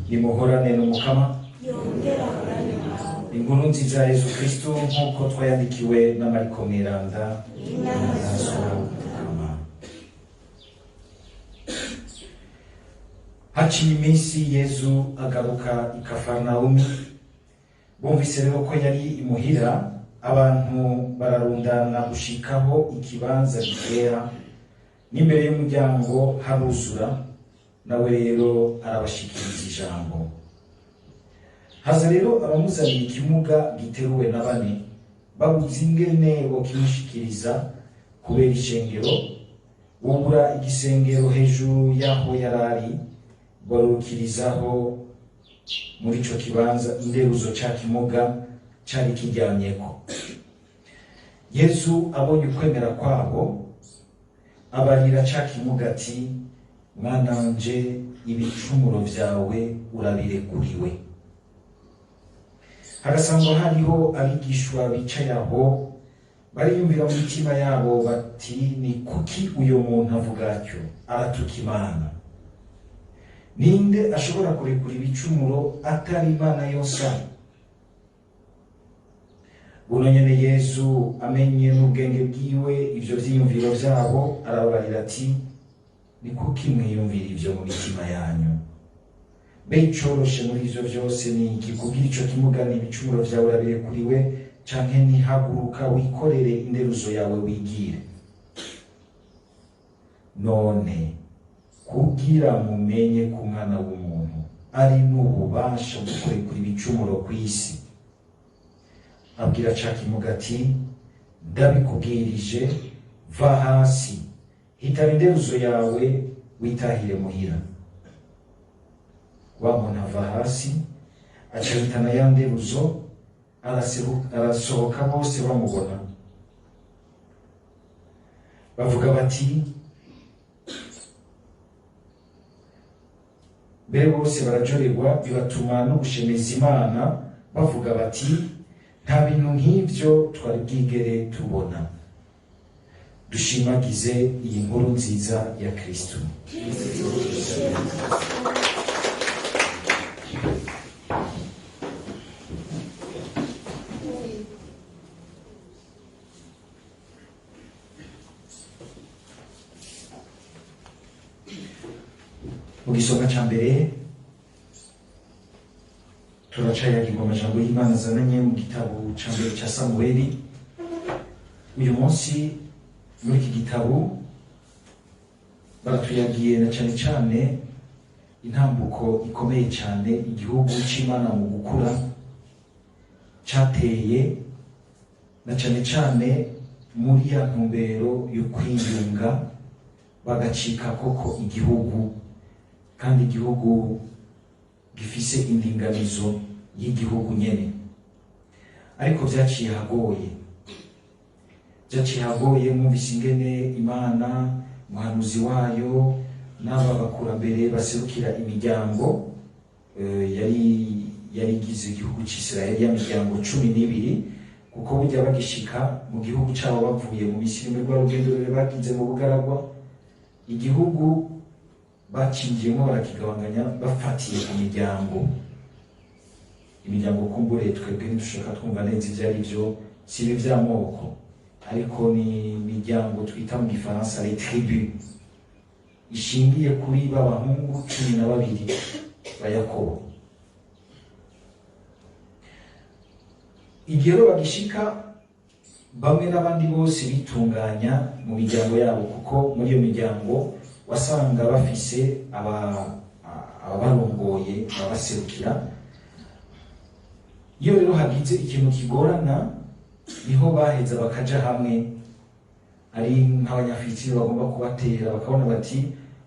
Nimuhorane n'Umukama. Yongera ahorane nawe. Inkuru nziza ya Yezu Kristu nk'uko twayandikiwe na Mariko Mweranda. Inama. Haciye iminsi Yezu agaruka i Kafarnawumi. Bumvise rero ko yari imuhira, abantu bararundana gushikaho ikibanza gitera, n'imbere y'umuryango haruzura, nawe rero arabashikiriza ijambo. Haza rero abamuzaniye ikimuga giteruwe na bane, babuze ingene bokimushikiriza kubera ishengero, bubura igisengero hejuru y'aho yarari, barukirizaho muri ico kibanza inderuzo ca kimuga cari kiryamyeko. Yesu abonye ukwemera kwabo, abarira ca kimuga ati: mwananje, ibicumuro vyawe urabirekuriwe. Hagasangwa hariho abigishwa bicaye aho, bariyumvira mu mitima yabo bati: ni kuki uyo muntu avuga atyo? Aratuka Imana. Ninde ashobora kurekura ibicumuro atari Imana yose? Buno nyene Yesu amenye n'ubwenge bwiwe ivyo vyiyumviro vyabo, arababarira ati: ni kuki mwiyumvira ivyo mu mitima yanyu? Mbe icoroshe muri ivyo vyose ni iki? Kubwira ico kimuga ni ibicumuro vyawe urabirekuriwe, canke ntihaguruka wikorere inderuzo yawe wigire? None kugira mumenye ko Umwana w'umuntu ari n'ububasha bwo kurekura ibicumuro kw'isi, abwira ca kimuga ati: ndabikubwirije, va hasi, hitaba inderuzo yawe, witahire muhira. Wa muntu ava hasi, aca ahitana ya nderuzo, arasohoka bose bamubona. Bavuga bati, mbere bose barajorerwa, bibatuma no gushemeza Imana, bavuga bati: nta bintu nk'ivyo twari bwigere tubona. Dushimagize iyi nkuru nziza ya Kristu. Mu gisonga ca mbere turacayagirwa amajambo y'Imana azananye mu gitabo ca mbere ca Samueli. Uyu munsi muri iki gitabo baratuyagiye na cane cane intambuko ikomeye cane igihugu c'Imana mu gukura cateye, na cane cane muri ya ntumbero yo kwiyunga bagacika koko igihugu, kandi igihugu gifise indinganizo y'igihugu nyene. Ariko vyaciye hagoye, vyaciye hagoye. Mwumvise ingene Imana, umuhanuzi wayo n'aba bakurambere baserukira imiryango yari igize igihugu c'Isirayeli, ya miryango 12, kuko burya bagishika mu gihugu cabo bavuye mu Misiri muri rwa rugendo rurerure bagize mu bugaragwa, igihugu bacinjiyemo barakigabanganya bafatiye ku miryango. Imiryango kumbure twebwe ntidushaka twumva neza ivyo ari vyo, si ibi vy'amoko, ariko ni imiryango twita mu gifaransa les tribus, ishingiye kuri ba bahungu 12 ba Yakobo. Igihe rero bagishika, bamwe n'abandi bose bitunganya mu miryango yabo, kuko muri iyo miryango wasanga bafise ababarongoye, ababaserukira. Iyo rero hagize ikintu kigorana, niho baheza bakaja hamwe, ari nk'abanyafurika bagomba kubatera, bakabona bati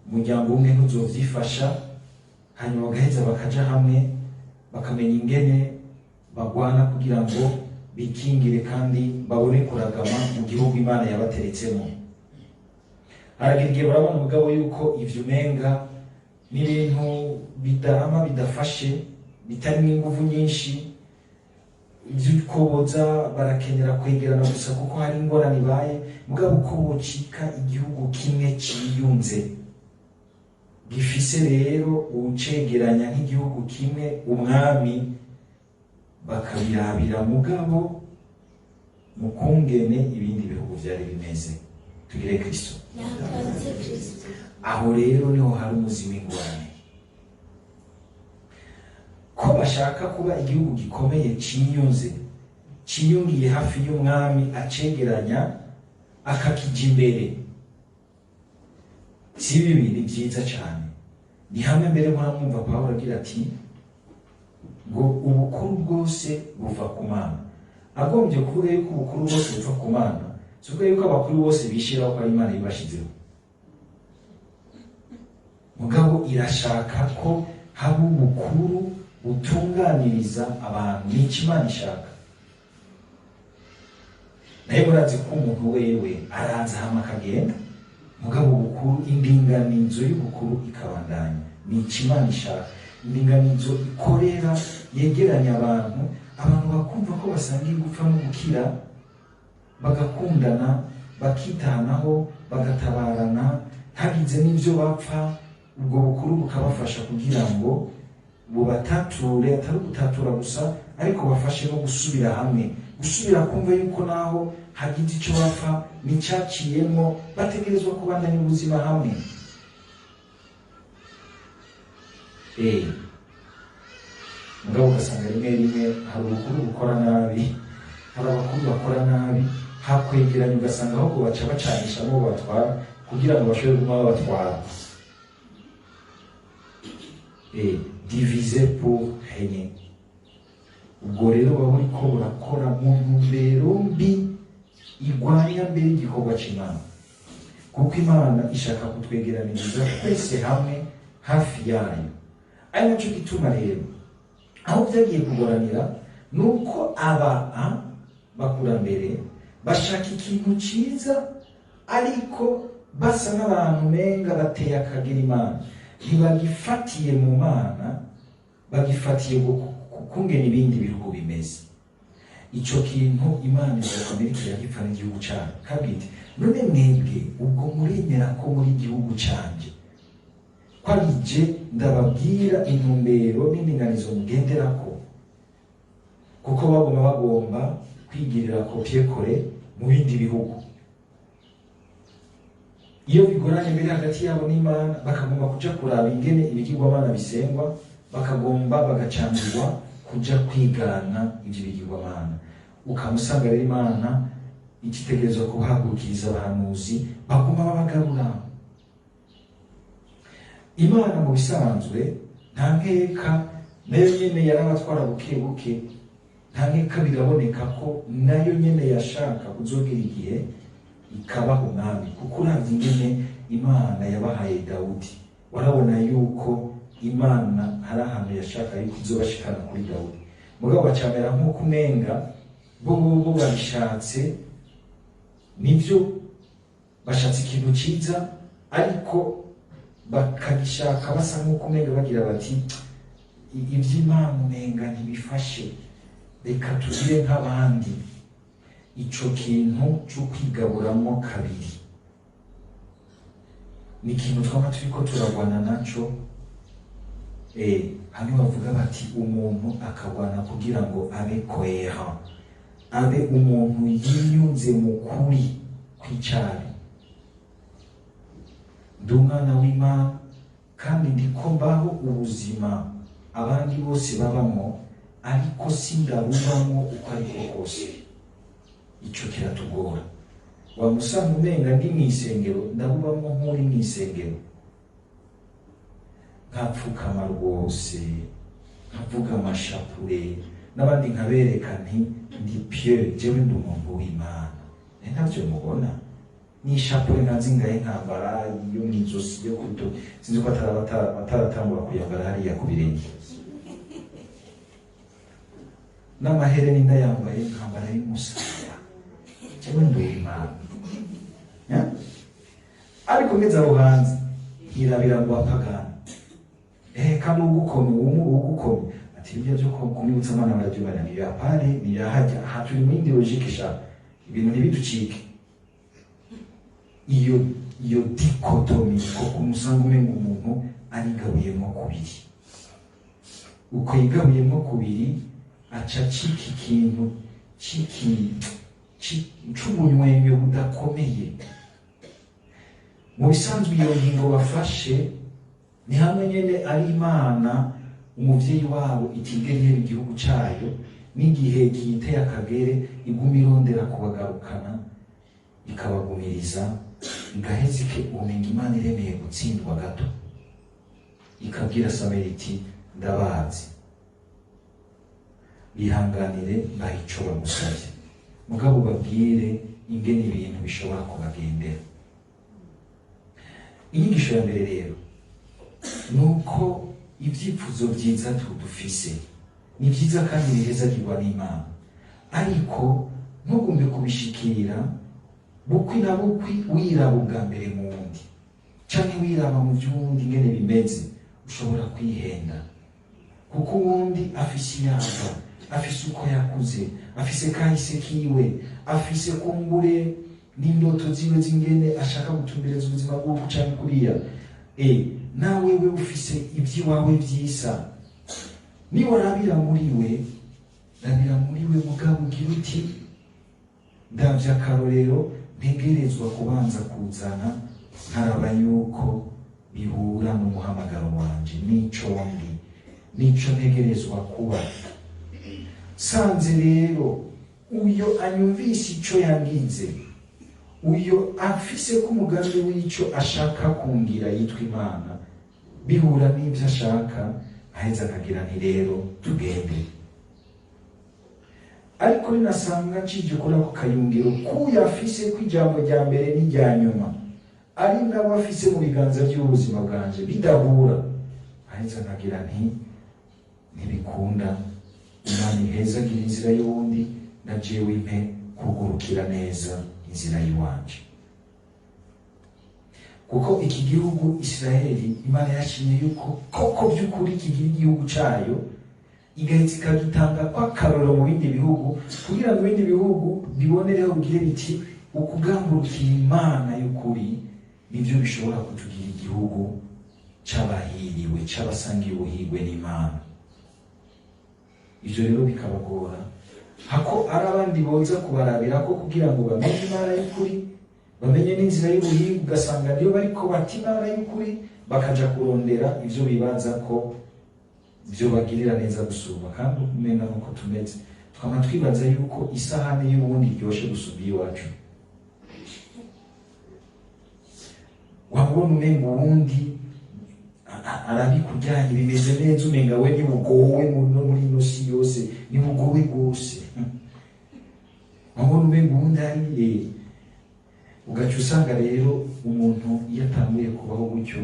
umuryango umwe ntuzovyifasha, hanyuma bagaheza bakaja hamwe bakamenya ingene bagwana kugira ngo bikingire kandi babone kuragama mu gihugu Imana yabateretsemo. Haragira igihe barabona umugabo yuko ivyo umenga n'ibintu bidarama, bidafashe, bitarimo inguvu nyinshi, ivy'uko boza barakenera kwegerana gusa kuko hari ingorane ibaye, mugabo uko bocika igihugu kimwe ciyunze Gifise rero ucegeranya nk'igihugu kimwe, umwami, bakabirabira mugabo mu kungene ibindi bihugu vyari bimeze. Tugire Kristo. Nakaze Kristo. Aho rero niho hari umuzi w'ingorane, ko bashaka kuba igihugu gikomeye ciyunze, ciyungiye hafi y'umwami acegeranya akakija imbere. Si bibi, ni byiza cyane. Ni hamwe mbere muramwumva Pawulo agira ati ngo ubukuru bwose buva ku Mana. Agombye kuvuga yuko ubukuru bwose buva ku Mana, si ukuvuga yuko abakuru bose bishiraho ko ari Imana ibashizeho. Mugabo irashaka ko haba ubukuru butunganiriza abantu. Nico Imana ishaka. Nayo murazi ko umuntu wewe araza hama akagenda, mugabo ubukuru, indinganizo y'ubukuru ikabandanya. Nico Imana ishaka. Indinganizo ikorera yegeranya abantu, abantu bakumva ko basangiye gupfa no gukira, bagakundana, bakitanaho, bagatabarana, hagize n'ibyo bapfa, ubwo bukuru bukabafasha kugira ngo bubatature, atari ugutatura gusa, ariko bafashe no gusubira hamwe, gusubira kumva yuko naho hagize icyo bapfa n'icyaciyemo bategerezwa kubandanya ubuzima hamwe. Mugabo ugasanga rimwe rimwe hari ubukuru bukora nabi, hari abakuru bakora nabi, hakwegeranya ugasanga ahubwo baca bacanishamo batwara kugira ngo bashobore kuguma babatwara. Diviser pour régner. Ubwo rero baba buriko burakora mu ntumbero mbi igwanya mbere igikorwa c'Imana, kuko Imana ishaka kutwegeraniriza twese hamwe hafi yayo. Ari naco gituma rero aho vyagiye kugoranira nuko aba bakurambere bashaka ikintu ciza, ariko basa n'abantu menga bateye akagera Imana, ntibagifatiye mu Mana, bagifatiye kungena ibindi bihugu bimeze. Ico kintu Imana izakomera kiragipfa n'igihugu cyayo. Kabiri, none mwebwe ubwo muremera ko muri igihugu canje, ko arije ndababwira intumbero n'indinganizo mugenderako, kuko baguma bagomba kwigirira copier-coller mu bindi bihugu. Iyo bigoranye mbere hagati yabo n'Imana, bakagomba kuja kuraba ingene ibigirwamana bisengwa, bakagomba bagacangirwa kuja kwigana ivyo bigirwamana. Ukamusanga rero Imana ikitegerezwa kuhagurukiriza abahanuzi baguma babagarura. Imana mu bisanzwe nta nkeka, nayo nyene yarabatwara buke buke, nta nkeka, biraboneka ko nayo nyene yashaka kuzogera igihe ikabaha umwami, kuko uravye ingene Imana yabahaye Dawudi, warabona yuko Imana hari ahantu yashaka yuko izobashikana kuri Dawudi. Mugabo bacamera nk'uko umenga bo babishatse, nivyo bashatse ikintu ciza, ariko bakagishaka basa nk'uko umenga bagira bati ivy'Imana umenga ntibifashe, reka tugire nk'abandi. Ico kintu co kwigaburamo kabiri ni ikintu twama turiko turagwana naco. Hamwe bavuga bati umuntu akagwana kugira ngo abe coherent, abe umuntu yiyunze mu kuri kw'icari. Ndi umwana w'Imana kandi ndiko mbaho ubuzima abandi bose babamo, ariko sindabubamo uko ariko kose. Ico kiratugora. Wamusanga umenga ndi mw'isengero, ndabubamo nk'uri mw'isengero, nkapfukama rwose, nkavuga amashapure n'abandi nkabereka nti ndi pieux, jewe ndi umuntu w'Imana. Ntavyo mubona ni ishapure nkazingaye nkambara yo mw'izosi yo kuto, sinzi ko ataratangura kuyambara hariya ku birenge, n'amahereni ndayambaye nkambara y'umusaya, jewe ndi uw'Imana. Ariko ngeze aho hanze nkirabira ngo bapagani, kandi ugukome ugukome ati ibyo byo kumwibutsa abana barabyubana, ni yapare ni yahajya aha, turi mu yindi logique sha, ibintu ntibiducike. Iyo dichotomie ko kumusanga umenga umuntu arigabuyemo kubiri. Uko yigabuyemo kubiri aca acika ikintu c'ubunywenyo budakomeye. Mu bisanzwe iyo ngingo bafashe ni hamwe nyene ari Imana umuvyeyi wabo itigera iheba igihugu cayo, n'igihe kiyiteye akagere iguma irondera kubagarukana ikabagumiriza, igaheza ike umenga Imana iremeye gutsindwa gato, ikabwira Samweli iti ndabazi, bihanganire baha ico bagusavye, mugabo babwire ingene ibintu bishobora kubagendera. Inyigisho ya mbere rero nuko ibyifuzo byiza tudufise ni byiza kandi bihezagirwa n'Imana, ariko ntugombe kubishikira bukwi na bukwi wiraba ubwa mbere mu wundi canke wiraba mu vy'uwundi ingene bimeze. Ushobora kwihenda kuko uwundi afise iyava, afise uko yakuze, afise kahise kiwe, afise kumbure n'indoto ziwe z'ingene ashaka gutumbereza ubuzima bw'uku canke kuriya. Nawe we ufise ivy'iwawe vyisa, niwarabira muri we, rabira muri we mugabo ugira uti ndavye akarorero ntegerezwa kubanza kuzana nkaraba yuko bihura n'umuhamagaro wanje n'ico ndi n'ico ntegerezwa kuba. Sanze rero uyo anyumvise ico yangize, uyo afise ko umugambi w'ico ashaka kungira yitwa Imana bihura n'ivyo ashaka, aheza akagira nti rero tugende. Ariko ninasanga ncije kuri ako kayungiro k'uyo afise ko ijambo rya mbere n'irya nyuma ari nawe afise mu biganza by'ubuzima bwanje bidahura, aheza akagira nti ntibikunda, Imana ihezagira inzira y'uwundi na jewe impe kugurukira neza inzira y'iwanje. Kuko iki gihugu Israeli Imana yashimye yuko koko by'ukuri kigira igihugu cayo, igahita ikagitanga kw'akarorero mu bindi bihugu kugira ngo ibindi bihugu bibonereho bigire biti ukugangurukira Imana y'ukuri nivyo bishobora kutugira igihugu c'abahiriwe, c'abasangiye ubuhirwe n'Imana. Ivyo rero bikabagora hako ari abandi boza kubarabira ko kugira ngo bamenye Imana y'ukuri, bamenye n'inzira y'ubuhirwe, ugasanga niyo bariko bata Imana y'ukuri bakaja kurondera ivyo bibaza ko ivyo bagirira neza gusumba. Kandi umenga nuko tumeze, twama twibaza yuko isahani y'ubundi iryoshe gusumba iyiwacu. Wabona umenga uwundi arabikujyanye bimeze neza, umenga we nibugowe no muri ino si yose nibugowe rwose. Wabona umenga uwundi ariye, ugaca usanga rero umuntu iyo atanguye kubaho gutyo,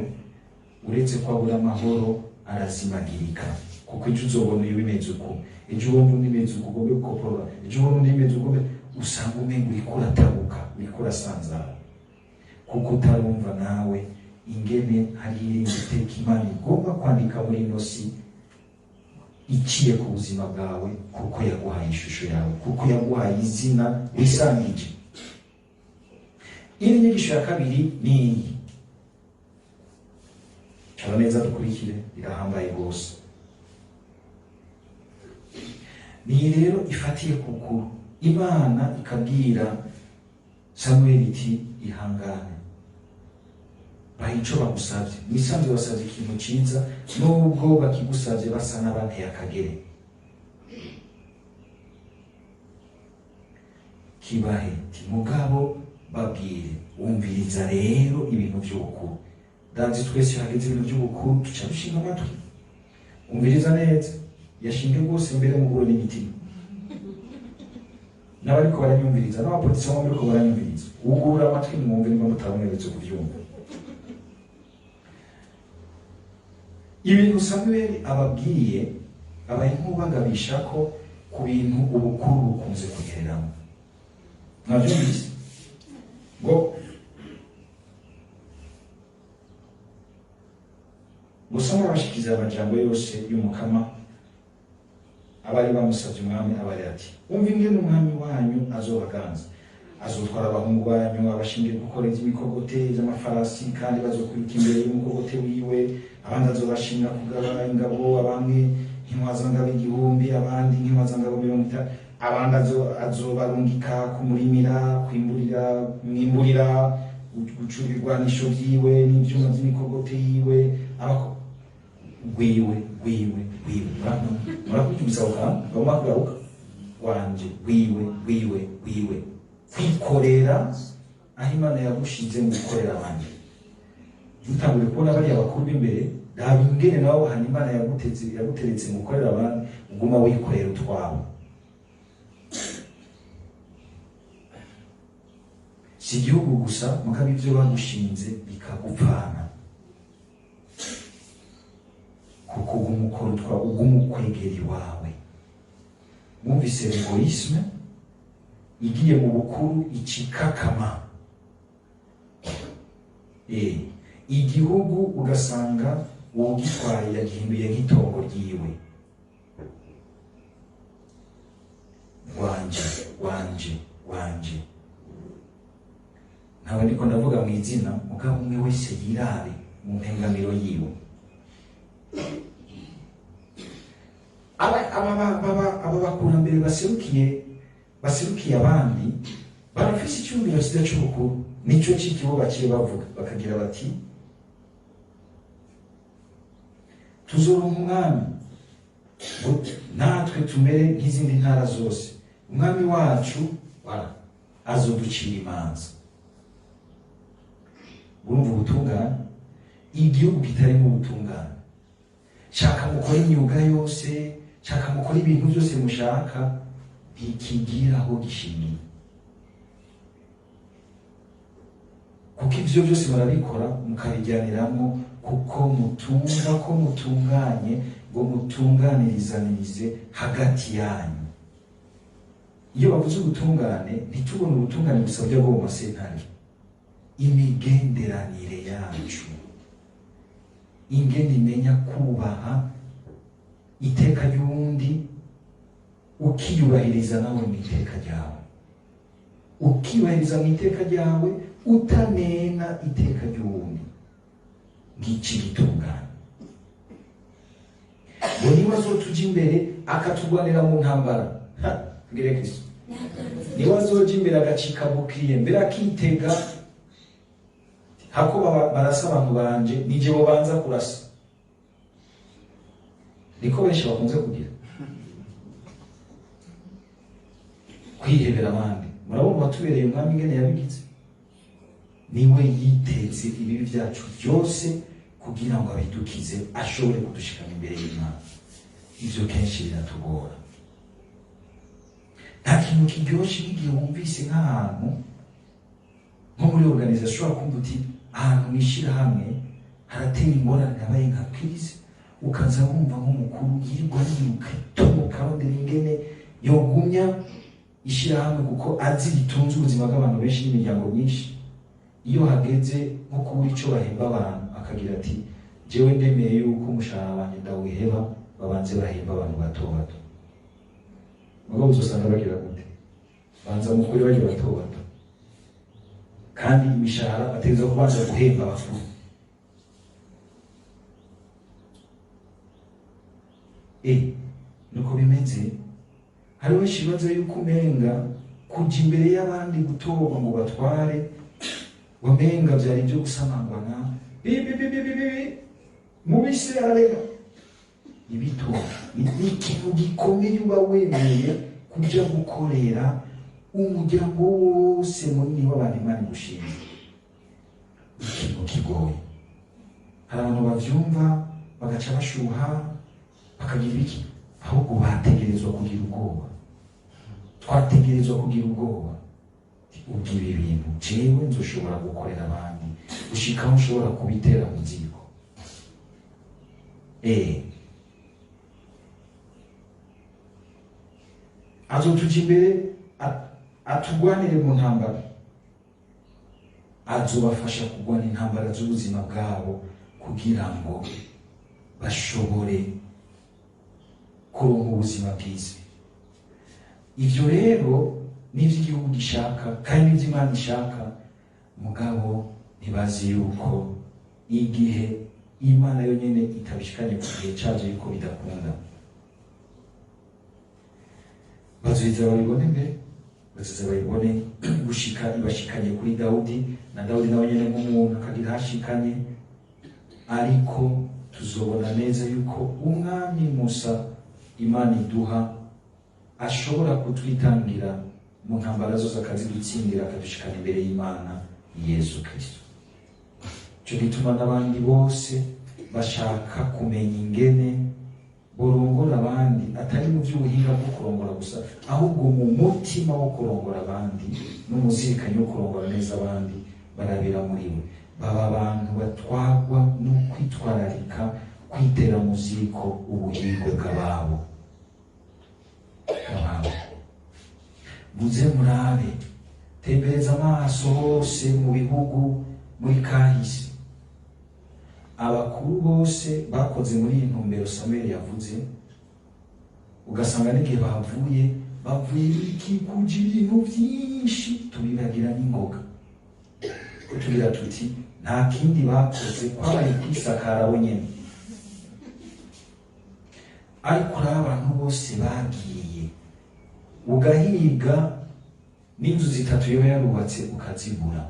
uretse ko abura amahoro arazimagirika. Kuko ejo uzobona uyu bimeze uko, ejo ubona undi bimeze uko ugombe gukoporora, ejo ubona undi bimeze uko, usanga umenga uriko uratabuka, uriko urasanzara, kuko utarumva nawe ingene hari irindi teka Imana igomba kwandika muri ino si iciye ku buzima bwawe, kuko yaguhaye ishusho yawe, kuko yaguhaye izina wisangije. Iyi nyigisho ya kabiri ni iyi, cara neza dukurikire, irahambaye rwose. Ni rero ifatiye kukuru Imana ikabwira Samweli iti ihangane, baha ico bagusavye. Mwisanzwe basavye ikintu ciza, nubwo bakigusavye basa n'abanteye akagere, kibahe ti mugabo babwire, wumviriza rero ibintu vy'ubukuru. Ndazi twese hageze ibintu by'ubukuru tuca dushinga amatwi. Umviriza neza, yashinge rwose imbere mu buro n'imitima. N'abariko baranyumviriza, n'abapolisi bo bariko baranyumviriza, ugurura amatwi mwumve nimba mutabonetse kuvyumva. Ibintu Samweli ababwiye abaye nk'ubagabisha ko ku bintu ubukuru bukunze kugereramo. Mwavyumvise? Ngo Gusa murabashikiza amajambo yose y'umukama abari bamusavye umwami, abari ati umva ingene umwami wanyu azobaganza. Azotwara abahungu banyu abashingiye gukora iby'imikogote by'amafarasi, kandi bazokwiruka imbere y'umukogote wiwe. Abandi azobashinga kugaba ingabo, abamwe nk'intwazangabo 1000, abandi nk'intwazangabo 50, abandi azobarungika kumurimira, kwimburira, mwimburira, gucura ibigwanisho vyiwe n'ivyuma vy'imikogote yiwe, abako gwiwe gwiwe gwiwe. Murakubyumvisa aho kantu bagomba kugaruka wanje gwiwe gwiwe gwiwe, kwikorera aho Imana yagushize mu gukorera abandi. Dutangure kubona bariya bakuru b'imbere, raba ingene nawe ahantu Imana yaguteretse mu gukorera abandi, uguma wikorera utwawe. Si igihugu gusa, mugabo ivyo bagushinze bikagupfana, kuko uguma ukora utwawe, uguma ukwegera iwawe. Mwumvise l'égoïsme igiye mu bukuru icikakama. Igihugu ugasanga uwugitwaye yagihinduye nk'itongo ryiwe. Wanje, wanje, wanje. Ntawe ndiko ndavuga mu izina, mugabo umwe wese yirabe mu mpengamiro yiwe. Aba bakurambere baserukiye abandi barafise icyumviro cyiza cy'ubukuru, nico c'ikibo baciye bavuga bakagira bati tuzoronka umwami natwe tumere nk'izindi ntara zose, umwami wacu azoducira imanza. Urumva ubutungane, igihugu kitarimo ubutungane. Shaka mukore imyuga yose, shaka mukore ibintu byose mushaka, ntikigira aho gishingiye, kuko ivyo byose murabikora mukabijyaniramwo, kuko mutumva ko mutunganye ngo mutunganirizanirize hagati yanyu. Iyo bavuze ubutungane ntitubone ubutungane gusa burya bwo mu masentare, imigenderanire yacu, ingene imenya kubaha iteka ry'uwundi, ukiyubahiriza nawe mu iteka ryawe, ukiyubahiriza mu iteka ryawe utanena iteka ry'uwundi. Ngiki gitungane ngo niba azotuja imbere akatugwanira mu ntambara. Tugire Kristo. Niba azoja imbere agacika bukiriye mbere akitega hako barasa abantu banje, nije bo banza kurasa. Niko benshi bakunze kugira, kwihebera abandi. Murabona uwatubereye umwami ingene yabigize, niwe yiteze ibibi byacu byose kugira ngo abidukize, ashobore kudushikana imbere y'Imana. Ivyo kenshi biratugora. Nta kintu kiryoshe nk'igihe wumvise nk'ahantu nko muri organisation ushobora kumva uti ahantu mw'ishirahamwe harateye ingorane, habaye nka crise, ukaza wumva nk'umukuru yirirwa yiruka itomoka arondera ingene yogumya ishirahamwe, kuko azi ritunze ubuzima bw'abantu benshi n'imiryango myinshi. Iyo hageze nko kubura ico bahemba abantu, akagira ati jewe ndemeye yuko umushahara wanje ndawiheba, babanze bahemba abantu bato bato. Mugabo uzosanga bagira gute? Banza mukuri bagira bato bato, kandi imishahara bategerezwa kubanza guhemba abakuru. Nuko bimeze. Hari benshi bibaza yuko umenga kuja imbere y'abandi gutorwa ngo batware, wamenga vyari ivyo gusamangana, bi bi bi bi bi mubise ararega ibito. Ni ikintu gikomeye uba wemeye kuja gukorera umuryango wose munini w'abantu Imana igushinze. Ikintu kigoye. Hari abantu bavyumva bagaca bashuha bakagira ibiki, ahubwo bategerezwa kugira ubwoba. Twategerezwa kugira ubwoba. Ubwo ibi bintu jewe nzoshobora gukorera abandi gushika aho nshobora kubitera mu ziko. Azotuja imbere atugwanire mu ntambara, azobafasha kugwana intambara z'ubuzima bwabo kugira ngo bashobore kuronka ubuzima bwiza. Ivyo rero n'ivyo igihugu gishaka kandi n'ivyo Imana ishaka. Mugabo ntibazi yuko igihe Imana yonyene itabishikanye ku gihe cavyo yuko bidakunda. Bazoheza babibone mbere, bazoza babibone gushika ibashikanye kuri Dawudi, na Dawudi nawe nyene nk'umuntu akagira hashikanye. Ariko tuzobona neza yuko umwami Musa Imana iduha ashobora kutwitangira mu ntambara zose, akazidutsindira, akadushikana imbere y'Imana, Yesu Kristo. Ico gituma n'abandi bose bashaka kumenya ingene borongora abandi, atari mu by'ubuhinga bwo kurongora gusa, ahubwo mu mutima wo kurongora abandi n'umuzirikanyi wo kurongora neza abandi, barabira muri we. Baba abantu batwagwa no kwitwararika kwitera mu ziko ubuhirwe bw'ababo. Muze murabe, tembereza amaso hose mu bihugu muri kahise, abakuru bose bakoze muri iyi ntumbero Samuel yavuze, ugasanga n'igihe bavuye bikikuje ibintu byinshi, tubibagira n'ingoga. Tugira tuti nta kindi bakoze kwabaye kwisakara bo nyene. Ariko uri abantu bose bagiye ugahiga n'inzu zitatu yoba yarubatse ukazibura,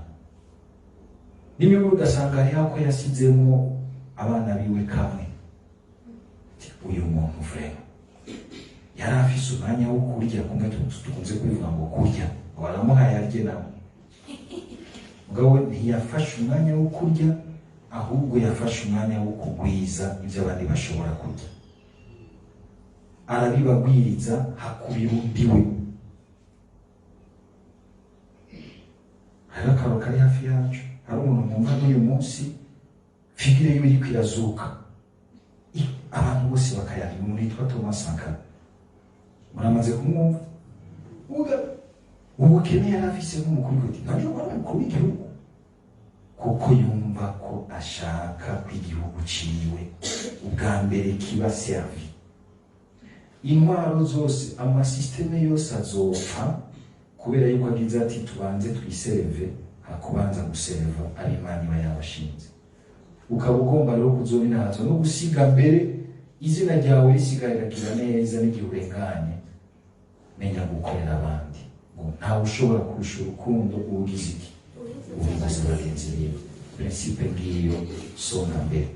n'imiburo ugasanga hariho ako yasizemo abana biwe kamwe. Uyu muntu vraiment yari afise umwanya wo kurya, kumwe tukunze kubivuga ngo kurya, ngo baramuhaye arye nawe. Mugabo ntiyafashe umwanya wo kurya, ahubwo yafashe umwanya wo kugwiza ibyo abandi bashobora kurya, arabibagwiriza hakubira undi we. Hariho akaro kari hafi yacu, hari umuntu mwumva n'uyu munsi figure yiwe iriko irazuka, abantu bose bakayarira. Umuntu yitwa Thomas Sankara, muramaze kumwumva. Ubukene yari afise nk'umukuru w'igihugu, ntabwo ari umukuru w'igihugu, kuko yumva ko ashaka ko igihugu ciwe ubwa mbere kiba servi. Intwaro zose, amasysteme yose azopfa kubera yuko agize ati tubanze twiserve, hakubanza guserva ari Imana iba yabashinze. Ukaba ugomba rero kuzobinazo no gusiga mbere izina ryawe risigaye riragira neza n'igihe urenganye. Menya gukorera abandi, ngo ntawe ushobora kurusha urukundo ubugize iki, ubugize bagenzi biwe. Principe ngiyo songa mbere.